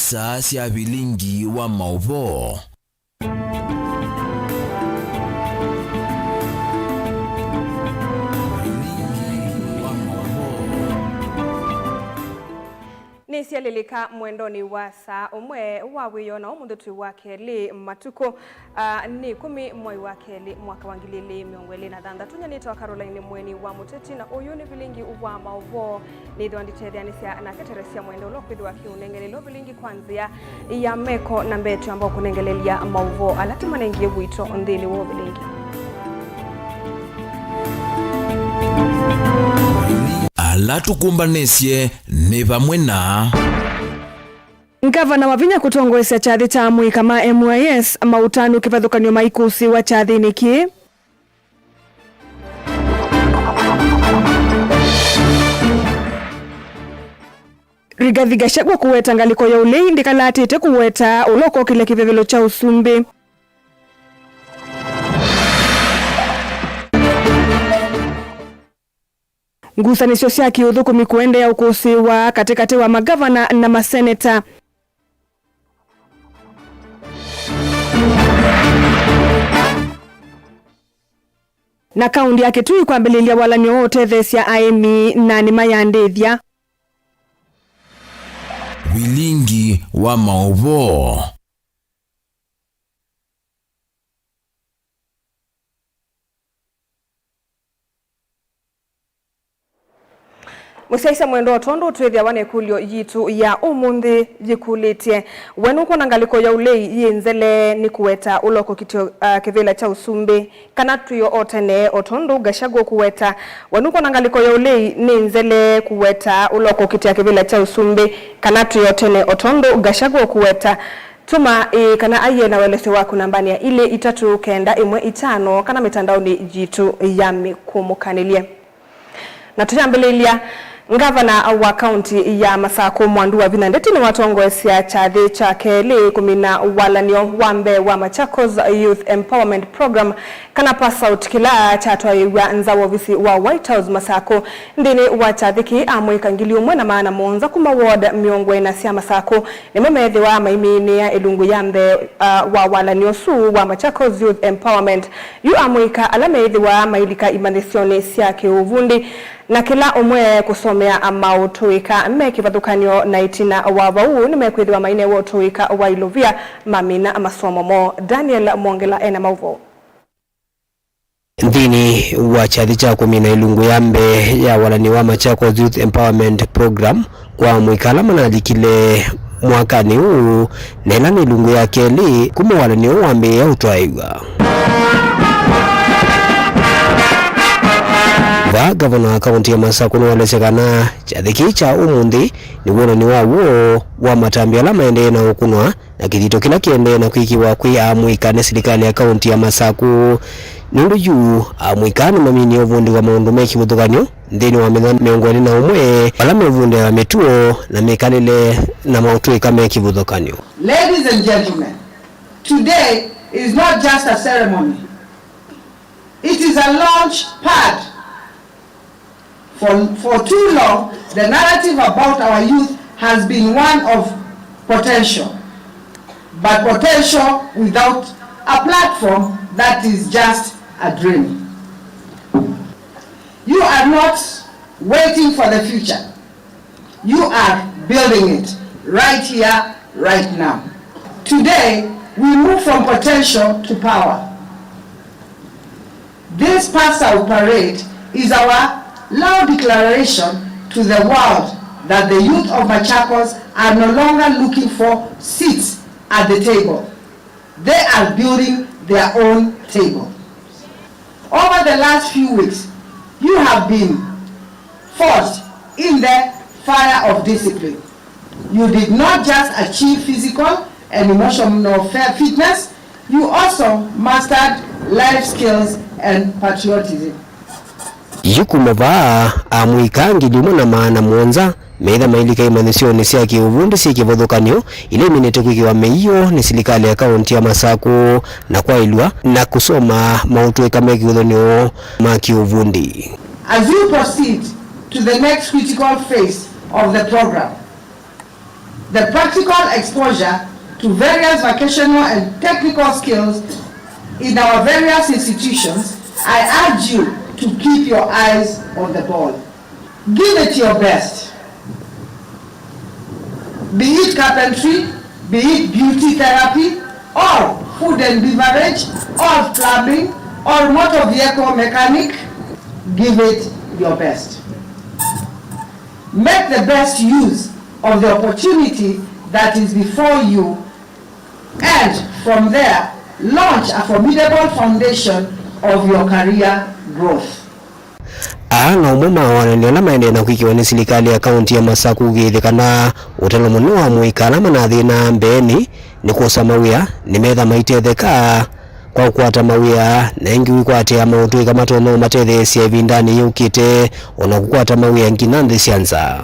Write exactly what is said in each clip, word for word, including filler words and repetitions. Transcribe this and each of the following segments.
Saa sya vilingi wa maũvoo. Vilingi wa maũvoo. Nĩsyalĩlĩka mwendonĩ wa saa ũmwe wa wĩoo, na ũmũnthĩ twĩ wa kelĩ matukũ, ah, nĩ ĩkũmi mwai wa kelĩ mwaka wa ngili ilĩ mĩongo ĩlĩ na thanthatũ. Nyie nĩtawa Caroline Mweni wa Mũteti, na ũyũ nĩ vilingi wa maũvoo. Nĩthĩwa nditetheanĩsya nake Teresia Mwende, ũla ũkwĩthĩwa akĩũnengelelya ũvilingi kwa nzĩa ya meko na mbee. Twamba kũnengelelya maũvoo ala tũmanengie wito nthĩnĩ wa ũvilingi. Ala tũkũmbanĩsye nĩ vamwe na. Ngavana wa vinya kũtongoesya kyathĩ kya amũika ma M Y S, maũtanu kĩvathũkany'o maikũsĩĩwa kyathĩnĩ kĩĩ. Rigathi Gachagua kũweta ngalĩko ya ũlei ndĩkalatĩte kũweta ũla ũkokĩlya kĩvevelo kya ũsumbĩ. Ngusanĩsyo sya kĩũthũkũmi kũendeea ũkũsĩĩwa katĩkatĩ wa magavana na maseneta. Na kaũndi ya Kitui kwambĩlĩlya walany'o wa ũtetheesya aĩmi na nĩmayandĩĩthya. Vilingi wa maũvoo. Mũsyaĩĩsya mwendwa, o tondũ twĩthĩawa na ĩkũlyo yitũ ya ũmũnthĩ yĩkũlĩtye, we nũkwona ngalĩko ya ũlei yĩ nzele nĩ kũweta ũla ũkokityo, ah, kĩvĩla kya ũsumbĩ, kana twĩ o tene, o tondũ Gachagua ũkũweta? We nũkwona ngalĩko ya ũlei nĩ nzele kũweta ũla ũkokitya kĩvĩla kya ũsumbĩ, kana twĩ o tene, o tondũ Gachagua ũkũweta? Tũma ĩĩ kana aiee na ũelesyo waku nambanĩ ya ilĩ itatũ kenda ĩmwe itano kana mĩtandaonĩ yitũ ya mĩkũmũkanĩlye. Na tũyambĩlĩlya, ngavana wa kaunti ya Masakũ, Mwandu wa Vinya Ndeti, nĩwatongoesya kyathĩ kya kelĩ kũmina walany'o wa mbee wa Machakos Youth Empowerment Program, kana pass out, kĩla kyatwaĩĩw'a nza wa ovisi wa White House Masakũ. Nthĩnĩ wa kyathĩ kĩĩ, amũika ngili ũmwe na maana mũonza kuma ward mĩongo ĩna sya Masakũ nĩmo meethĩwa maiminĩa ĩlungu ya mbee, ah, wa walany'o ũsu wa Machakos Youth Empowerment. Yu amũika ala meethĩwa mailika imanyĩsyonĩ sya kĩũvundi, na kĩla ũmwe kũsomea maũtũĩka me kĩvathũkany'o, na ĩtina wa vau nĩmekwĩthĩwa mainewa ũtũĩka wa ilovia mamina masomo moo. Daniel Mwongela ena maũvoo. Nthĩnĩ wa kyathĩ kya kũmina ĩlungu ya mbee ya walany'o wa Machakos Youth Empowerment Program kwa amũika ala manalikile mwakanĩ ũũ, na ĩla nĩ ĩlungu ya kelĩ kuma walany'o ũũ wambĩĩa ũtwaĩw'a. Vaa, ngavana wa kaunti ya Masakũ nĩwaelesya kana kyathĩ kĩĩ kya ũmũnthĩ nĩ wonany'o wa w'o wa matambya ala maendee na ũkũnwa na kĩthito kĩla kĩendee na kwĩkĩwa kwĩ amũika nĩ silikalĩ ya kaunti ya Masakũ. Nũndũ yu amũika nĩmaminie ũvundi wa maũndũ me kĩvathũkany'o nthĩnĩ wa mĩthenya mĩongo ĩlĩ na ũmwe, vala mevundĩawa mĩtuo na mĩkalĩle na maũtũĩka me kĩvathũkany'o. Ladies and gentlemen, today is not just a ceremony. It is a launch pad. For, for too long, the narrative about our youth has been one of potential, but potential without a platform, that is just a dream. You are not waiting for the future. You are building it right here, right now. Today, we move from potential to power. This pass out parade is our loud declaration to the world that the youth of Machakos are no longer looking for seats at the table. They are building their own table. Over the last few weeks, you have been forged in the fire of discipline. You did not just achieve physical and emotional fe-, fitness, you also mastered life skills and patriotism. Yu kuma vaa, amũika ngili ĩmwe na maana mũonza meĩtha mailika imanyĩsyonĩ sya kĩũvundi syĩ kĩvathũkany'o ila iminĩte kwĩkĩwa mĩio nĩ silikalĩ ya kaunti ya Masakũ na kwaĩlw'a na kũsoma maũtũĩka me kĩvathũkany'o ma kĩũvundi. As you proceed to the next critical phase of the program, The practical exposure to various vocational and technical skills in our various institutions, I urge you to keep your eyes on the ball. Give it your best. Be it carpentry, be it beauty therapy, or food and beverage, or plumbing, or motor vehicle mechanic, give it your best. Make the best use of the opportunity that is before you, and from there, launch a formidable foundation of your career growth. Aa no amwe ma wonany'o ala maendee na kwĩkĩwa nĩ silikalĩ ya kaunti ya Masaku kũĩthya kana ũtalo mũnene wa amũika ala manathĩna mbeenĩ nĩ kwosa mawĩa nĩmetha maitetheka kwa kũkwata mawĩa na ĩngĩ kwĩkwatĩa maũtũĩka matonya ũmatetheesya ĩvindanĩ yũkĩte, o na kũkwata mawĩa nginya nthĩ sya nza.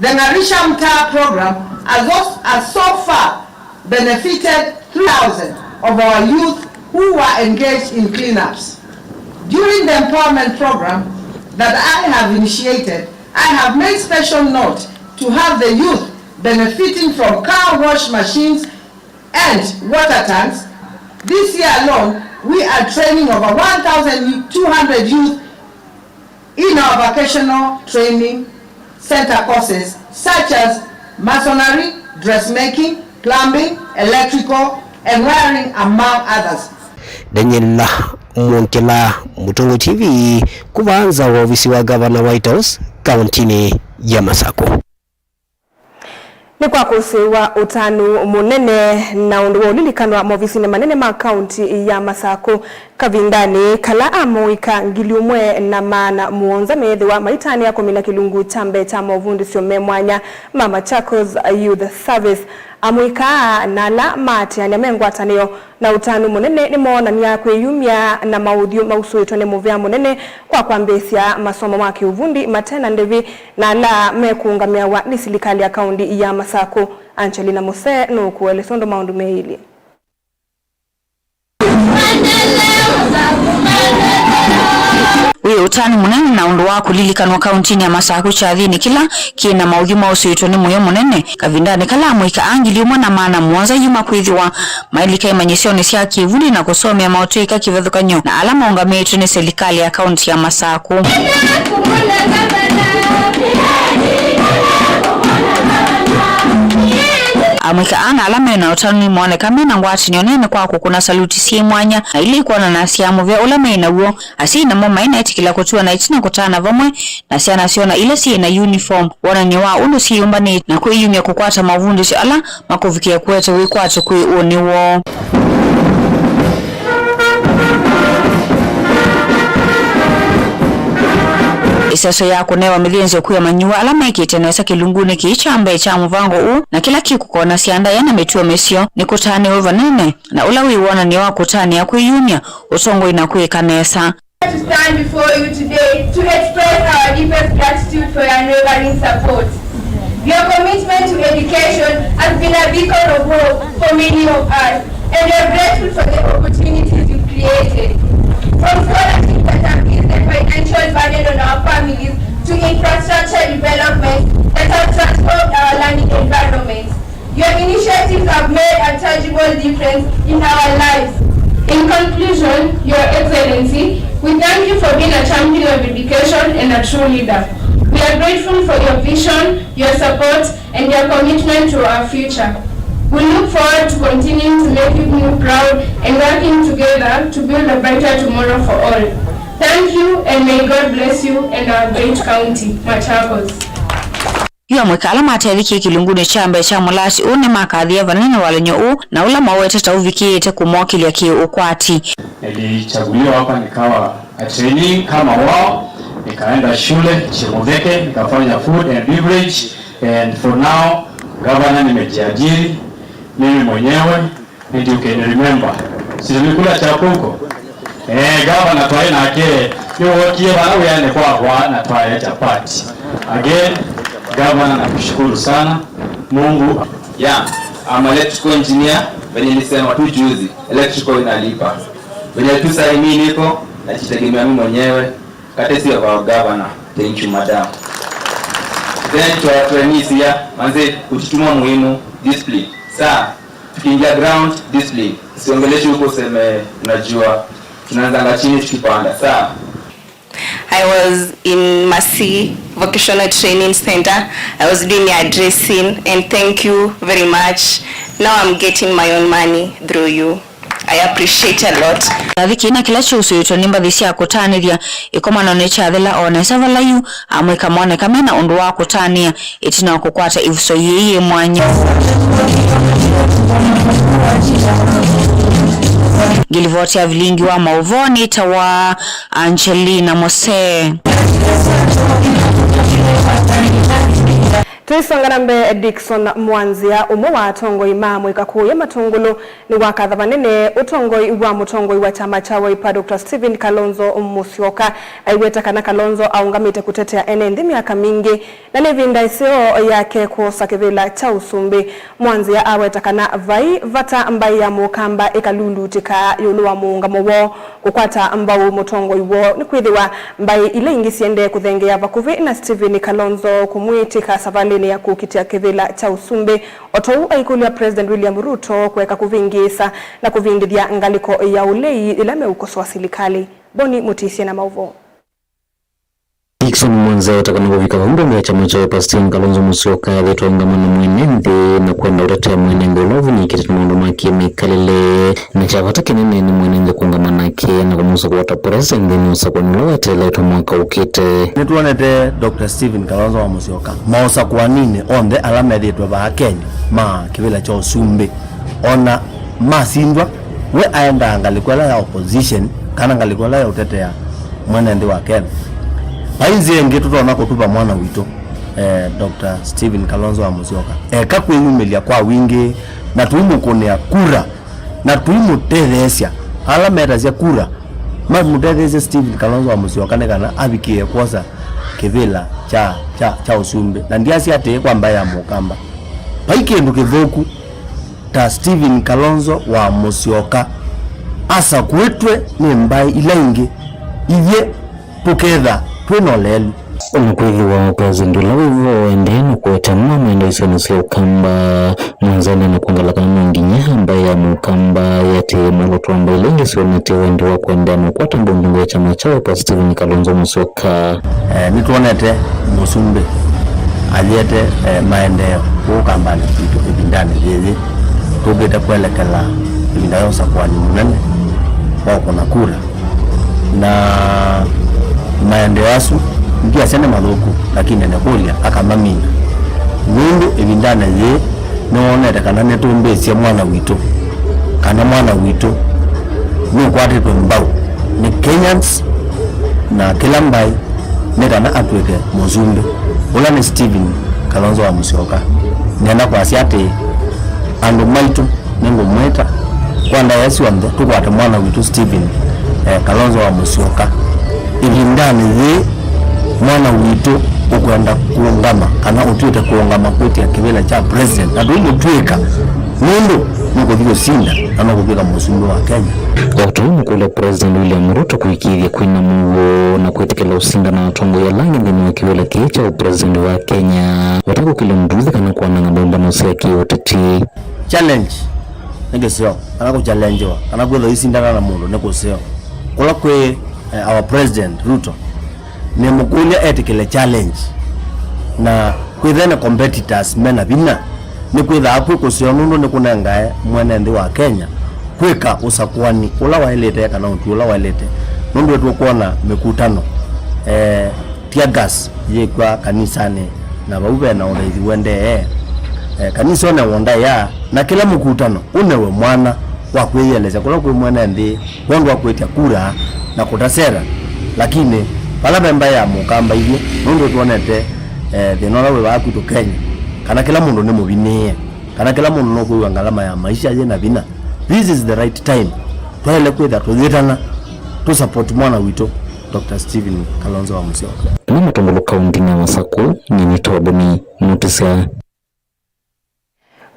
The Ng'arisha Mtaa program has, als- has so far benefited three thousand of our youth who were engaged in cleanups. During the empowerment program that I have initiated, I have made special note to have the youth benefiting from car wash machines and water tanks. This year alone, we are training over one thousand two hundred youth in our vocational training center courses such as masonry, dressmaking, plumbing, electrical, and wiring, among others. Daniel Mwongela, Mũtongoi T V, kũvanza wa ovisi wa gavana White House, kauntinĩ ya Masaku. Nĩ kwa kũsĩĩwa ũtanu mũnene na ũndũ wa ũlilikanwa maovisinĩ manene ma kaunti ya Masakũ kavindanĩ kala amũika ngili ũmwe na maana mũonza meethĩwa maitanĩa kũmina kĩlungu kya mbee kya movundĩsyo me mwanya ma Machakos Youth Service. Amũika aa na ala maatĩanĩa me ngwatanĩo na ũtanu mũnene nĩmoonany'a kwĩyumya na maũthyũ mausũĩtwe nĩ mũvea mũnene kwa kwambĩĩsya masomo ma kĩũvundi mate na ndĩvi na ala mekũũngamĩawa nĩ silikalĩ ya kaunti ya Masakũ. Angelina Muse nũũkũelesya ũndũ maũndũ meĩlye. Wĩ ũtanu mũnene na ũndũ wa kũlilikanwa kauntinĩ ya Masakũ kyathĩnĩ kĩla kĩ na maũthyũ mausũĩtwe nĩ mũyo mũnene kavindanĩ kala amũika aa ngili ũmwe na maana mũonza yuma kwĩthĩwa mailika imanyĩsyonĩ sya kĩvundi na kũsomea maũtũĩka kĩvathũkany'o na ala maũngamĩĩtwe nĩ silikalĩ ya kaunti ya Masakũ. Amũika aa na ala me na ũtanu nĩmoneka me na ngwatanĩo nene kwa kũkũna saluti syĩ mwanya na ila ikwonanasya mũvea ũla me naw'o. Asyai namo maĩ na ĩtĩkĩla kũtuana ĩtina kũtana vamwe na syana syoo na ila syĩ na uniform, wonany'o wa ũndũ syĩyũmbanĩtye na kwĩyumya kũkwata mavundĩsyo ala makũvikĩa kũete wĩkwatyo kwĩ ũnĩ woo. Ĩseso ya kũnewa mĩthĩnzĩo kwĩ amanyĩw'a ala mekĩte nesa kĩlungunĩ kĩĩ kya mbee kya mũvango ũũ, na kĩla kĩkũkonasya ndaĩa na mĩtuo mĩseo nĩkũtanĩwe vanene na ũla wĩ wonany'o wa kũtanĩa kwĩyumya, ũtongoi na kwĩka nesa. To stand before you today to express our deepest gratitude for your unwavering support. Your commitment to education has been a beacon of hope for many of us, and we are grateful for the opportunities you've created. From scholarships that have eased the financial burden on our families to infrastructure developments that have transformed our learning environments. Your initiatives have made a tangible difference in our lives. In conclusion, Your Excellency, we thank you for being a champion of education and a true leader. We are grateful for your vision, your support, and your commitment to our future. We look forward to continuing to make you proud and working together to build a brighter tomorrow for all. Thank you, and may God bless you and our great county, Machakos. Yu amũika ala matethekie kĩlungunĩ kya mbee kya mũlaasi ũũ nĩmakathĩĩe vanene walany'o ũũ na ũla mawete ta ũvikĩĩte kũmokĩlya kĩ-ũkwati. Nilichaguliwa hapa nikawa a trainee kama wao, nikaenda shule Chimutheke, nikafanya food and beverage, and for now, gavana, nimejiajiri mimi mwenyewe. And you can remember, si tulikula chakula huko? Eh, gavana twaĩ nake, nĩwookie vana wĩanĩ kwakwa na twaĩa chapati. Again, gavana, nakushukuru sana. Mungu. Yeah, I'm electrical engineer, venye nilisema tu juzi, electrical inalipa. Venye tu sahi mimi niko, najitegemea mimi mwenyewe. Courtesy of our governor. Thank you, madam. Then to our trainees here, manze, kujituma muhimu, discipline. Saa, tukiingia ground, discipline. Usiongeleshe huko useme, unajua, tunaanzanga chini tukipanda. Saa. I was in Masi Vocational Training Center. I was doing hair dressing, and thank you very much. Now I'm getting my own money through you. I appreciate a lot. Kĩathĩ kĩna kĩla kyusũĩtwe nĩ mbathi sya kũtanĩthya ĩkomanonĩ kyathela o nesa vala yu amũika moneka mena ũndũ wa kũtanĩa ĩtina wa kũkwata ĩvuso yĩĩ yĩ mwanya. Ngilivoti ya vilingi wa maũvoo nĩtawa Angelina Mose. Tũisonga na mbee, Dickson Mwanzia, ũmwe wa atongoi ma mũika kũũya Matũngũlũ, nĩwakatha vanene ũtongoi wa mũtongoi wa kyama kya Wiper, Doctor Stephen Kalonzo Musyoka. Aiweta kana Kalonzo aũngamĩte kũtetea ene nthĩ myaka mingĩ, na nĩ ĩvinda ĩseo yake kwosa kĩvĩla kya ũsumbĩ. Mwanzia aweta kana vai vata mbaĩ ya Mũkamba ĩkalulutĩka ĩũlũ wa mũũngamo woo kũkwata mbau mũtongoi woo, nĩkwĩthĩwa mbaĩ ila ingĩ siendee kũthengeea vakuvĩ na Stephen Kalonzo kũmwĩtĩka savalĩnĩ ya kũkitĩa kĩvĩla kya ũsumbĩ, o ta ũu aikũlya President William Ruto kũeka kũvĩngĩĩsa na kũvindĩthya ngalĩko ya ũlei yĩla meũkosoa silikalĩ. Boni Mũtisye na maũvoo. Dickson Mwanzia aweta kana kũvika vau mbonge ya kyama kya Wiper, Stephen Kalonzo Musyoka ethĩĩtwe aũngama na mwene nthĩ na kwenda ũtetea mwene nthĩ ũla ũvinyĩĩkĩte nĩ maũndũ ma kĩmĩkalĩle, na kya vata kĩnene nĩ mwene nthĩ kũũngama nake na kũmũsakũa ta president nthĩnĩ wa ũsakũani ũla weteeletwe mwaka ũkĩte. Nĩtwonete Doctor Stephen Kalonzo wa Musyoka maũsakũaninĩ onthe ala methĩĩtwe vaa Kenya ma kĩvĩla kya ũsumbĩ, ona masindwa, we aendaa ngalĩko ĩla ya opposition kana ngalĩko ĩla ya ũtetea mwene nthĩ wa Kenya. Vai nzĩa ĩngĩ tũtonya kũtuva mwana witũ, eh, Doctor Stephen Kalonzo wa Musyoka eka kwĩyumĩlya kwa wingĩ, na tũimũkũnĩa kura, na tũimũtetheesya ala metasya kura mamũtetheesye Stephen Kalonzo wa Musyoka nĩ kana avikĩe kwosa kĩvĩla kya, kya, kya ũsumbĩ. Na ndyasya atĩĩ kwa mbaĩ ya Mũkamba, vai kĩndũ kĩthũku ta Stephen Kalonzo wa Musyoka asakũĩtwe nĩ mbaĩ ila ingĩ, ithyĩ tũketha twĩ na ũleelu. O na kwĩthĩwa president ũla wĩ vo aendee na kũete mama enda isionĩ sya Ũkamba, Mwanzia aendee na kwongela kana no nginya mbaĩ ya Mũkamba yĩatĩĩe mwolooto wa mbaĩ ila ingĩ syonetye wendi wa kũendeea na kũkwata mbau nthĩnĩ wa kyama kya Wiper, Stephen Kalonzo Musyoka. Eh, nĩtwonete mũsumbĩ ayĩete, eh, maendeeo kũũ kambanĩ sitũ ĩvindanĩ yĩĩ. Tũkĩte kwelekela ĩvinda ya ũsakũani mũnene wa ũkũna kura, na maendeeo asu ndiasya nĩ mathũku, lakini nĩkũlya akamamina, nũndũ ĩvindanĩ yĩĩ nĩwonete kana nĩtũmbĩĩsye mwana witũ, kana mwana witũ nũkwatĩtwe mbau nĩ Kenyans, na kĩla mbaĩ nĩ kana atw'ĩke mũsumbĩ, ũla nĩ Stephen Kalonzo wa Musyoka. Nĩenda kwasya atĩĩ, andũ maitũ nĩngũmwĩta kwa ndaĩa syonthe tũkwate mwana witũ Stephen, eh, Kalonzo wa Musyoka. Ĩvindanĩ yĩĩ, mwana witũ ũkwenda kũũngama kana ũtw'ĩte kũũngama kwĩtĩa kĩvĩla kya president, na tũimũtw'ĩka nũndũ nũkũthi kũsinda na nũkũtw'ĩka mũsumbĩ wa Kenya. O ta ũu nũkũlya President William Ruto kũĩkĩĩthya kwĩna mũuo na kwĩtĩkĩla ũsindana na atongoi ala angĩ nthĩnĩ wa kĩvĩla kĩĩ kya ũpresident wa Kenya, vate kũkĩlya nduthi kana kwananga mbũmbano sya kĩũteti. Challenge nĩ kĩseo, kana kũchallengewa, kana kwĩthwa isindana na mũndũ nĩ kũseo. Kũla kwĩ, eh, our president Ruto, nĩmũkũlya etĩkĩle challenge, na kwĩthene competitors mena vinya, nĩkwĩthaa kwĩ kũseo nũndũ nĩkũnengae mwene nthĩ wa Kenya kwĩka ũsakũani ũla waĩlĩte kana ũtwi ũla waĩlĩte, nũndũ nĩtũkwona mĩkutano, eh, tear gas yĩkw'a kanisanĩ, na vau ve na ũthaithi ũendee, eh, kanisa ũnewa ndaĩa, na kĩla mũkutano ũnewe mwana wa kwĩyĩelesya kũla kwĩ mwene nthĩ kwondũ wa kwĩtya kura na kũta sera. Lakini vala ve mbaĩ ya Mũkamba ithyĩ, nũndũ twonete, eh, thĩna ũla wĩ vaa kwitũ Kenya, kana kĩla mũndũ nĩ mũvinĩĩe, kana kĩla mũndũ nũkwĩw'a ngalama ya maisha yĩ na vinya, this is the right time twaĩle kwĩtha tũyĩtana tũ support mwana witũ Doctor Stephen Kalonzo wa Musyoka. Kuma Matũngũlũ kaũntĩnĩ ya Masakũ, nyie nĩtawa Boni Mũtĩsya.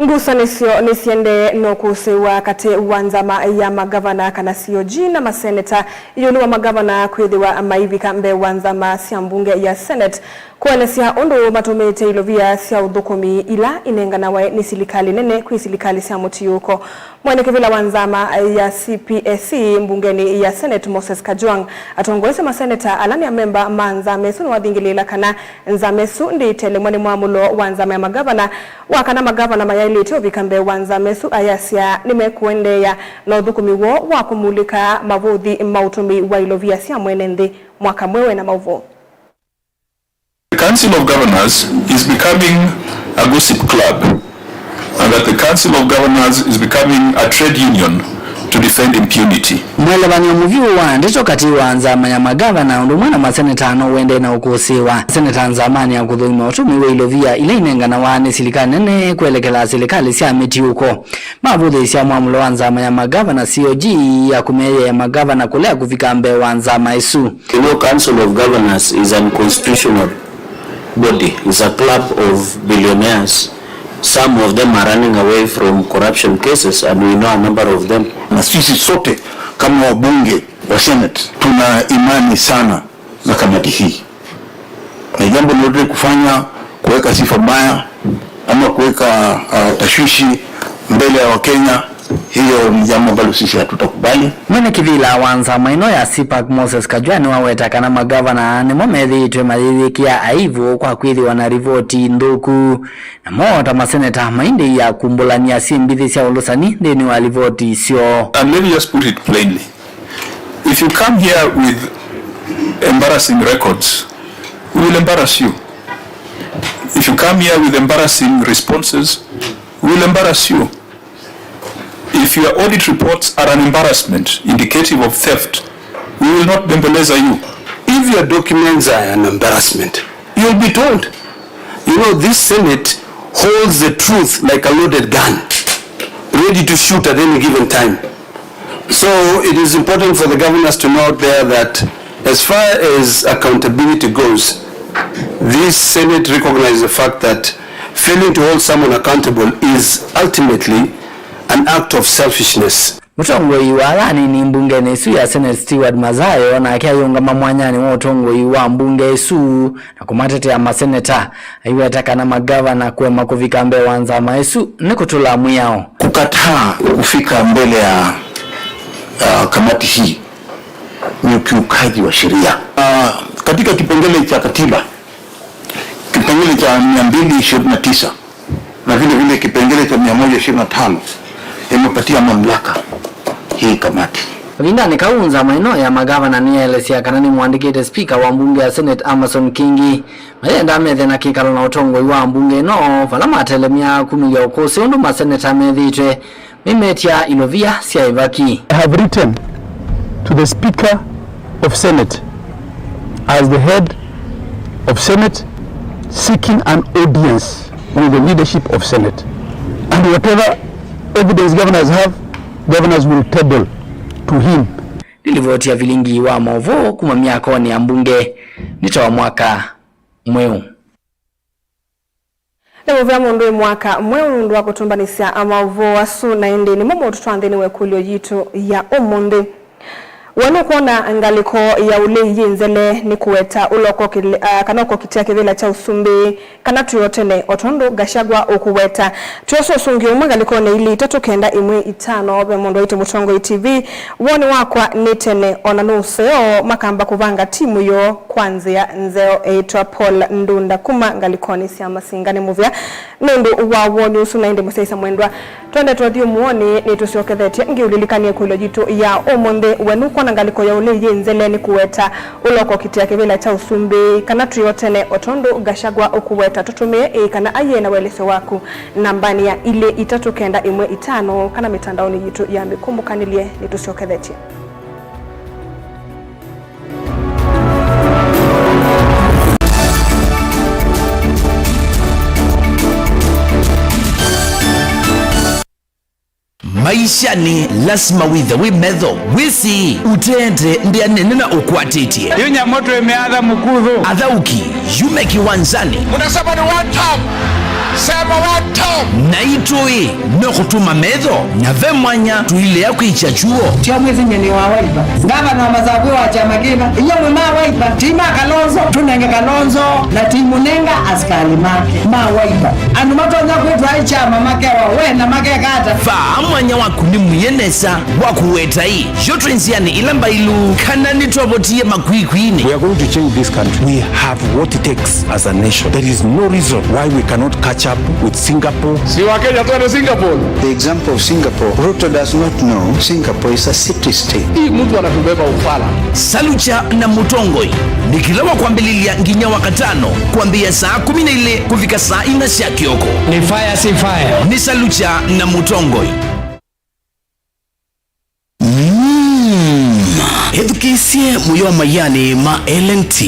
Ngusanĩsyo nĩsiendee na kũsĩĩwa katĩ wa nzama ya magavana kana C O G na maseneta ĩũlũ wa magavana kwĩthĩwa maivika mbee wa nzama sya mbunge ya Senate Kũelesya ũndũ matũmĩĩte ilovia sya ũthũkũmi ila inenganawa nĩ silikalĩ nene kwĩ silikalĩ sya mũtiũko. Mwene kĩvĩla wa nzama ya C P S E mbungenĩ ya Senate, Moses Kajwang', atongoesye maseneta ala nĩ amemba ma nzama ĩsu nĩwathingĩlĩĩla kana nzama ĩsu ndĩtelemwa nĩ mwamũlo wa nzama ya magavana wa kana magavana mayaĩlĩte ũvika mbee wa nzama ĩsu, ayasya nĩmekũendeea na ũthũkũmi woo wa kũmulĩka mavũthi ma ũtũmĩi wa ilovia sya mwene nthĩ. Mwaka mweũ na maũvoo. The Council of Governors is becoming a gossip club, and that the Council of Governors is becoming a trade union to defend impunity. Mwelevan'yo mũvyũ wa ndeto katĩ wa nzama ya magavana ũndũ ũmwe na maseneta no ũendee na ũkũsĩĩwa. Seneta nzamanĩ ya kũthũima ũtũmĩi wa ilovia ila inenganawa nĩ silikalĩ nene kwelekela silikalĩ sya mĩtiũko. Mavũthĩĩsya mwamũlo wa nzama ya magavana, C O G, ya kũmeyeea magavana kũlea kũvika mbee wa nzama ĩsu. You know, Council of Governors is unconstitutional body, is a club of billionaires. Some of them are running away from corruption cases and we know a number of them. Na sisi sote kama wabunge wa Senate tuna imani sana na kamati hii. Na jambo lolote kufanya kuweka sifa mbaya ama kuweka, ah, tashwishi mbele ya Wakenya, hiyo ni jambo ambalo sisi hatutakubali. Mwene kĩvĩla wa nzama ĩno ya CPAC, Moses Kajwang', nĩwaweta kana magavana nĩmo methĩĩtwe mayĩyĩkĩa aivũ kwa kwĩthĩwa na livoti nthũku, namo ta maseneta maindĩĩa kumbũlany'a syĩmbithĩ sya ũlũsani nthĩnĩ wa livoti syoo. And let me just put it plainly. If you come here with embarrassing records, we will embarrass you. If you come here with embarrassing responses, we will embarrass you. If your audit reports are an embarrassment indicative of theft, we will not bembeleza you. If your documents are an embarrassment, you'll be told. You know, this Senate holds the truth like a loaded gun, ready to shoot at any given time. So it is important for the governors to know out there that as far as accountability goes, this Senate recognizes the fact that failing to hold someone accountable is ultimately an act of selfishness. Mũtongoi wa ala anini mbungenĩ ĩsu ya Senate, Steward Mazayo, nake ayĩũngama mwanyanĩ wa ũtongoi wa mbunge ĩsu na kũmatetea maseneta. Aiweta kana magavana kũema kũvika mbee wa nzama ĩsu nĩ kũtũla mwĩao. Kukataa kufika mbele ya, uh, kamati hii ni ukiukaji wa sheria. Uh, katika kipengele cha katiba, kipengele cha mia mbili ishirini na tisa na vile vile kipengele cha mia moja ishirini na tano imepatia mamlaka hii kamati. Kavindanĩ kau, nzama ĩno ya magavana nĩyaelesya kana nĩmũandĩkĩte spika wa mbunge ya Senate, Amason Kingi, mayenda methe na kĩkalo na ũtongoi wa mbunge ĩno, vala matelemya kumĩlya ũkũsĩ ũndũ maseneta methĩĩtwe mĩmetya ilovia sya ĩvaki. I have written to the Speaker of Senate as the head of Senate seeking an audience with the leadership of Senate, and whatever evidence governors have, governors will table to him. Nĩ livoti ya vilingi wa maũvoo kuma myakonĩ ya mbunge. Nĩ ta wa mwaka mweũ. Nĩ mũvea mũndũ wĩ mwaka mweũ nũndũ wa kũtũmbanĩsya maũvoo asu, na ĩndĩ nĩmo maũtũtwaa nthĩnĩ wa ĩkũlyo yitũ ya ũmũnthĩ. We nũkwona ngalĩko ya ũlei yĩ nzele nĩ kũweta ũla ũkokĩle-, ah, kana ũkokitĩa kĩvĩla kya ũsumbĩ, kana twĩ o tene, o tondũ Gachagua ũkũweta? Twĩosa ũsũngĩo ũmwe ngalĩkonĩ ilĩ itatũ kenda ĩmwe itano. Ve mũndũ waĩtye Mũtongoi T V, woni wakwa nĩ tene, ona nũseo makamba kũvanga timu yoo kwa nzĩa nzeo. Eĩtwa Paul Ndunda kuma ngalĩkonĩ sya Masinga. Nĩ mũvea nũndũ wa woni ũsu, na ĩndĩ mũsyaĩĩsya mwendwa, twendete ũthyũmũonĩ, nĩtũsyokethetye ngĩũlilikany'a ĩkũlyo yitũ ya ũmũnthĩ. We nũkwona ngalĩko ya ũlei yĩ nzele nĩ kũweta ũla ũkokitĩa kĩvĩla kya ũsumbĩ, kana twĩ o tene, o tondũ Gachagua ũkũweta? Tũtũmĩe ĩĩ kana aiee na welesyo waku nambanĩ ya ilĩ itatũ kenda ĩmwe itano kana mĩtandaonĩ yitũ ya mĩkũmbũkanĩlye. Nĩtũsyokethetye. Maishanĩ, lasima wĩthe wĩ metho, wĩsĩ. Ũteete ndĩa nene na ũkwatĩtye. Yu nyamũ twĩmĩatha mũkuthũ. Athaũki, yume kĩwanzanĩ. Unasema ni one term. Sema wa Tom. Naitũ-ĩ, no kũtuma metho, na ve mwanya tũilea kwĩkya kyuo. Tia mwĩsĩ nyie nĩ wa Wiper. Ngavana wa Masaku wa kyama kĩna. Inyuĩ mwĩ ma Wiper. Ti ma Kalonzo, tũnenge Kalonzo, na ti mũnenga asikalĩ make. Ma Wiper. Andũ matonya kwĩtwa kyama makewa, we na makeka ata? Vaa mwanya waku nĩmwie nesa wa kũweta ĩ. Yo twĩ nzĩanĩ ĩla mbailu, kana nĩtwavotie makwikwi-inĩ? We are going to change this country. We have what it takes as a nation. There is no reason why we cannot catch up with Singapore. Si wa Kenya twende Singapore. The example of Singapore, Ruto does not know Singapore is a city state. Hii mtu anatubeba ufala. Salucha na Mũtongoi nĩ kĩla wa kwambĩlĩlya nginya wa katano, kwambĩĩa saa kũmi na ilĩ kũvika saa ina sya kĩoko. Ni fire, si fire. Nĩ Salucha na Mũtongoi. Mm. Ĩthukĩĩsye mũyo wa maianĩ ma L N T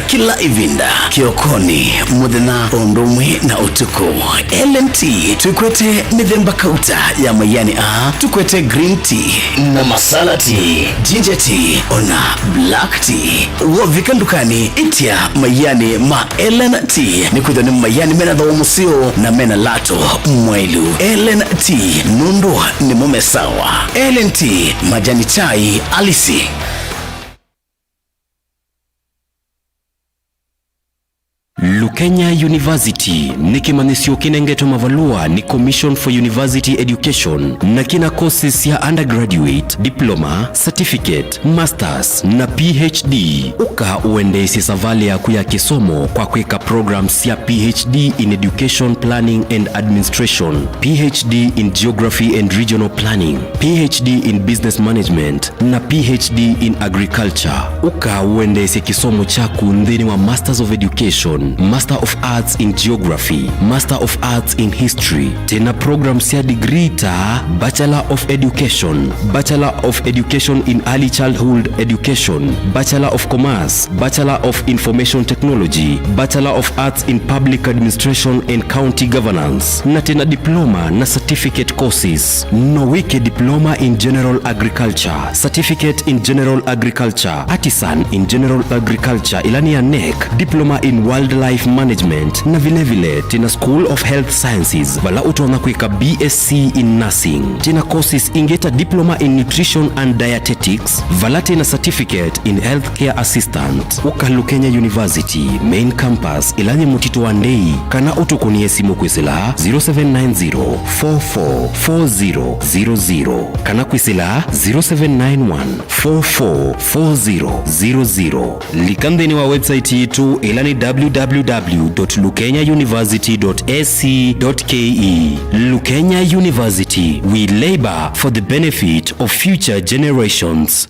kĩla ĩvinda, kĩokonĩ, mũthenya, o ũndũ ũmwe na ũtukũ. L N T twĩkwete mĩthemba kauta ya maianĩ aa, tũkwete green tea na masala tea, ginger tea, ona black tea. Wovika ndukanĩ, ĩtya maianĩ ma L N T, nĩkwĩthĩwa nĩ maianĩ mena thooa mũseo na mena lato mwaĩlu. L N T, nũndũ nĩmo me sawa. L N T, majani chai halisi. Lukenya University nĩ kĩmanyĩsyo kĩnengetwe mavalũa nĩ Commission for University Education na kĩna courses sya undergraduate, diploma, certificate, masters, na P H D. Ũka ũendeesye savalĩ yaku ya kĩsomo kwa kwĩka programs sya P H D in Education Planning and Administration, P H D in Geography and Regional Planning, P H D in Business Management, na P H D in Agriculture. Ũka ũendeesye kĩsomo kyaku nthĩnĩ wa Masters of Education, Master of Arts in Geography, Master of Arts in History. Twĩna programs sya degree ta Bachelor of Education, Bachelor of Education in Early Childhood Education, Bachelor of Commerce, Bachelor of Information Technology, Bachelor of Arts in Public Administration and County Governance, na twĩna diploma na certificate courses. No wĩke diploma in general agriculture, certificate in general agriculture, artisan in general agriculture, ĩla nĩ ya nec, diploma in wildlife management, na vilevile twĩna School of Health Sciences, vala ũtonya kwĩka B S c in nursing. Twĩna courses ingĩ ta diploma in nutrition and dietetics, vala twĩna certificate in healthcare assistant. Ũka Lukenya University main campus, ĩla yĩ mũtitũ wa Ndei, kana ũtũkũnĩe simũ kwĩsĩla zero seven nine zero four four four zero zero zero, kana kwĩsĩla zero seven nine one four four four zero zero zero. Lika nthĩnĩ wa website yitũ, ĩla nĩ w w w dot lukenya university dot a c dot k e. Lukenya University, we labor for the benefit of future generations.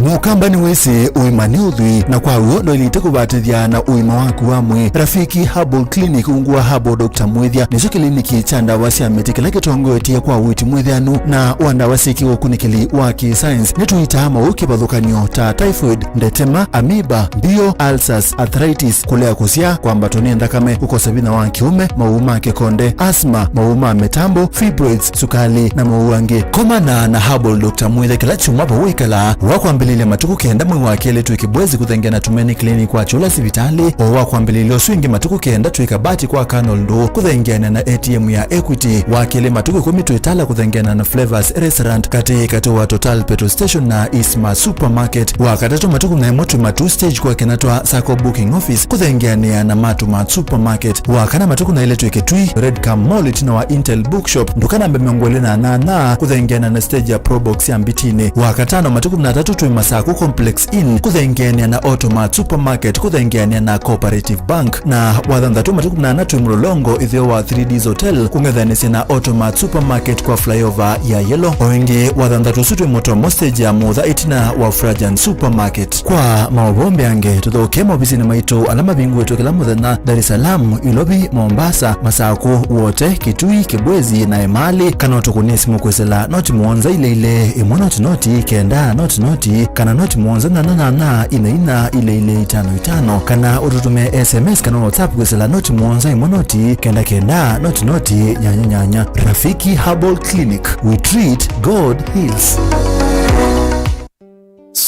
Mũkamba nĩwĩsĩ ũima nĩ ũthwii, na kwa w'o ndwaĩlĩte kũvatĩthya na ũima waku wa mwĩĩ. Rafiki Herbal Clinic, ungu wa Herbal Doctor Mwĩthya, nĩkyo kĩliniki kya ndawa sya mĩtĩ kĩla kĩtongoetye kwa ũiiti mwĩthĩanu na wa ndawa syĩ kĩũkunĩkĩli wa kĩ-science. Nĩtũitaa maũũ kĩvathũkany'o ta typhoid, ndetema, amoeba, mbio, ulcers, arthritis, kũlea kũsyaa, kwambatwa nĩ nthakame, kũkosa vinya wa kĩũme, maũũ ma kĩkonde, asthma, maũũ ma mĩtambo, fibroids, sukalĩ, na maũũ angĩ. Komana na Herbal Doctor Mwĩthya kĩla kyumwa vau wĩkalaa, wa kwambĩlĩlya matukũ kenda mwei wa kelĩ twĩ Kibwezi kũthengeana na Tumaini Clinic kwa Kyũla sivitalĩ, o wa kwambĩlĩlya ũsu ĩngĩ matukũ kenda twĩ Kabati kwa Colonel Ndũũ kũthengeana na A T M ya Equity, wa kelĩ matukũ ĩkũmi twĩ Tala kũthengeana na Flavors Restaurant, katĩ katĩ wa Total Petrol Station na Isma Supermarket, wa katatũ matukũ na ĩmwe twĩ Matuu Stage kwa Kenatwa Sacco Booking Office kũthengeanĩa na Matumat Supermarket, wa kana matukũ na ĩlĩ twĩ Kitui Red Cam Mall ĩtina wa Intel Bookshop, nduka namba mĩongo ĩlĩ na nyanya kũthengeana na stage ya Probox ya Mbitinĩ, wa katano matukũ na atatũ twĩ Masaku Complex Inn kũthengeanĩa na Automat Supermarket kũthengeanĩa na Cooperative Bank, na wa thanthatũ matukũ na ana twĩ Mlolongo ĩtheo wa three Ds Hotel kũng'ethanĩsya na Automat Supermarket kwa flyover ya Yellow. O ĩngĩ, wa thanthatũ ũsu twĩ Mũtomo stage ya Mũtha ĩtina wa Frajan Supermarket. Kwa maũvoo mbeange, tũthokee maovisinĩ maitũ ala mavingũĩtwe kĩla mũthenya Dar es Salaam, Ilovi, Mombasa, Masaku, Wote, Kitui, Kibwezi na Emali, kana ũtũkũnĩe simũ kwĩsĩla noti mũonza ilĩ ilĩ, ĩmwe noti noti, kenda noti noti, kana noti mũonza nyanya nyanya, ina ina, ilĩ ilĩ, itano itano, kana ũtũtũmĩe S M S kana WhatsApp kwĩsĩla noti mũonza ĩmwe noti, kenda kenda, noti noti, nyanya nyanya. Rafiki Herbal Clinic, we treat, God heals.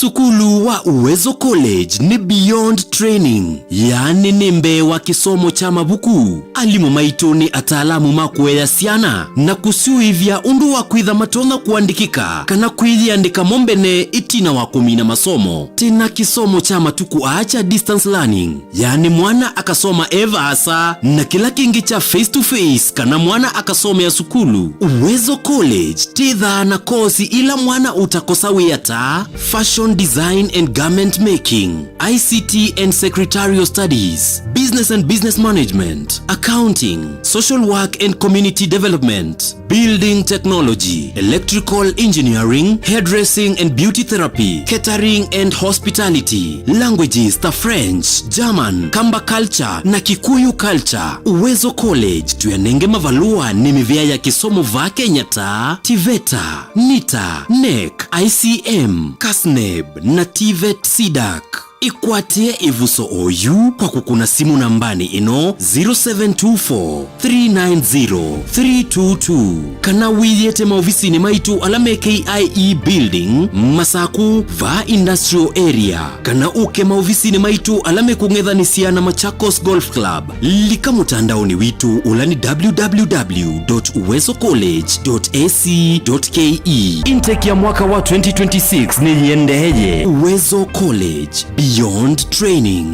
Sukulu wa Uwezo College nĩ beyond training, yaani nĩ mbee wa kĩsomo kya mavuku. Alimũ maitũ nĩ ataalamu ma kũea syana na kũsyũĩvya ũndũ wa kwĩtha matonya kũandĩkĩka kana kwĩyĩandĩka mo mbene ĩtina wa kũmina masomo. Twĩna kĩsomo kya matukũ aa kya distance learning, yaani mwana akasoma e vaasa, na kĩla kĩngĩ kya face to face kana mwana akasomea sukulu. Uwezo College twĩthaa na kosi ila mwana ũtakosa wĩa ta fashion design and garment making, I C T and secretarial studies, business and business management, accounting, social work and community development, building technology, electrical engineering, hairdressing and beauty therapy, catering and hospitality, languages ta French, German, Kamba culture na Kikuyu culture. Uwezo College tũyanenge mavalũa nĩ mĩvĩa ya kĩsomo vaa Kenya ta TVETA, NITA, NEC, I C M, KASNEB na TVET CDAC. Ĩkwatĩe ĩvuso oyu kwa kũkũna simũ nambanĩ ĩno, zero seven two four, three nine zero, three two two, kana wĩyĩte maovisinĩ maitũ ala me K I E Building, Masaku, vaa Industrial Area, kana ũke maovisinĩ maitũ ala mekũng'ethanĩsya na Machakos Golf Club. Lika mũtandaonĩ witũ ũla nĩ W W W dot uwezo college dot A C dot K E. Intake ya mwaka wa twenty twenty-six nĩyĩendeeye. Uwezo College, beyond training.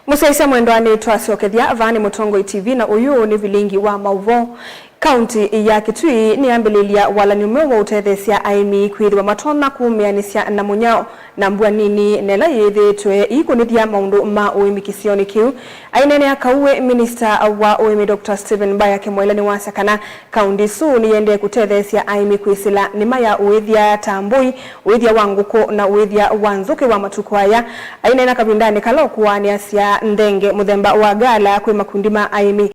Mũsyaĩĩsya mwendwa, nĩtwasyokethya. Vaa nĩ Mũtongoi T V na ũyũ nĩ vilingi wa maũvoo. Kaunti ya Kitui nĩyambĩlĩlya walany'o mweũ wa ũtetheesya aĩmi kwĩthĩwa matonya kũmĩanĩsya na mũnyao na mbua nini na ĩla yĩthĩĩtwe ĩikũnĩthya maũndũ ma ũĩmi kĩsionĩ kĩu. Aineenea kau we minista wa ũĩmi Doctor Stephen Mbaya Kimwaila nĩwasya kana kaunti ĩsu nĩyĩendee kũtetheesya aĩmi kwĩsĩla nĩma ya ũĩthya ta mbũi, ũĩthya wa ngũkũ na ũĩthya wa nzũkĩ wa matukũ aya. Aineena kavindanĩ kala ũkũanĩasya nthenge mũthemba wa gala kwĩ makundi ma aĩmi,